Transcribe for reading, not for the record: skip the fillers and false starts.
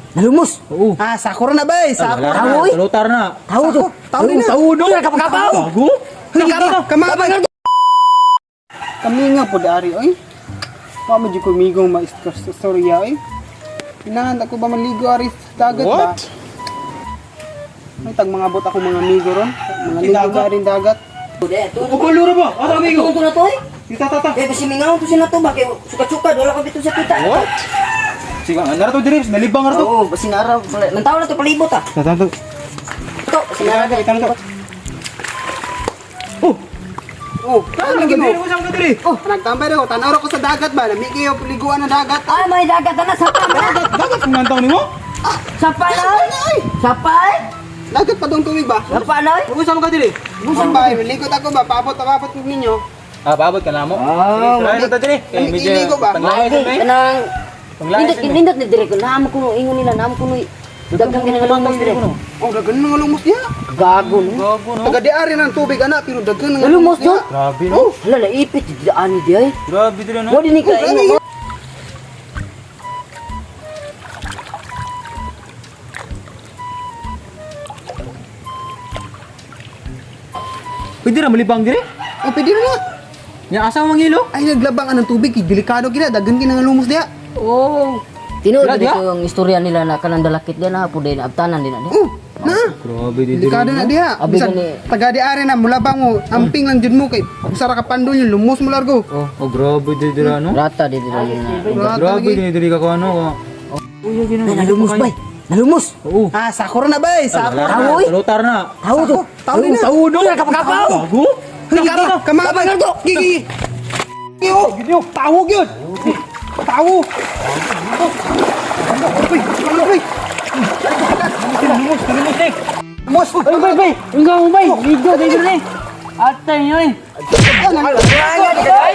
Nalumos. Oo. Ah, sakura na ba eh? Sakura. Tao, oy. Lutar na. Tao to. Tao din na. Tao no. Kapaw. Gago. Kama, Kami nga po dari oy. Wa mo jud ko migong maistorya oy. Pinahanda ko ba maligo ari sa dagat ba? What? May tag mga bot ako mga amigo ron. Mga ligo Dagat. ba rin dagat. Ugulo ra ba? Asa amigo? Ito na to eh. Tita tata. Eh, basi mingaw to siya na to ba? Kaya suka-suka, wala ka dito sa kita. What? Sige, nara to diri, nalibang ra to. Oo, basi nara. Mantaw na to palibot ah. Tata to. Ito, basi nara. Tata to. Oh, Oh, ano lagi mo? diri, usang ka diri. Oh, nagtambay ko. Tanaw ko sa dagat ba? Namigay yung liguan ng dagat. Ay, may dagat na. Sapa na. Dagat kung nantaw nimo? Sapa na. Sapa eh. Dagat pa dong tubig ba? Sapa na eh. Usang ka diri. Busang ba? Ligot ako ba? Paabot, paabot ko ninyo. Ah, paabot ka na mo. Ah, Sige, surahan ta diri. Kay medyo Iligo ba? panglait Lagi, eh. kanang Panglait nindot eh. nindot ni dire ko naam ko ingon nila naam ko daghang kinang lumos dire. Oh, dagan ng lumos niya. Gago no. Gago no. Taga di ari ng tubig anak, pero dagan ng Nalumos niya. jud. Grabe no. Oh, hala naipit di ani di ay. Grabe diri no. Wa din ni ka Oh, ingon. Pwede ra malibang diri? Oh, pwede na. Nya asa mo mangilo? Ay, naglabang ang tubig. eh. Delikado kina. Dagan kina ng lumos niya. Oh. Tinuod Sila dito diha? yung istorya nila na kanang dalakit diya na po din abtanan din na di. Oh, na. Grabe diri. Delikado na diha. Abi Bisan gani. taga di ari na mulabang mo, amping lang jud mo kay usara ka pandol yung lumos mo largo. Oh, oh grabe diri diri ano. Rata di dira na. Rata Grabe lagi. diri diri ka ko ano. Ay, nalumos bay. Nalumos. Oo. Ah, sakura na ba eh? Sakura. Tao, oy. Lutar na. Tao to. Tao din na. Tao no. Kapaw. Gago. Kama, kama ba? Gigi. Gigi, oh. Tawag yun. Tawo. Uy, uy. Lumos, lumos eh. Lumos. Ay, bay, bay! Ingaw mo, bay! Ligo, ligo na eh! Atay nyo eh! Ay,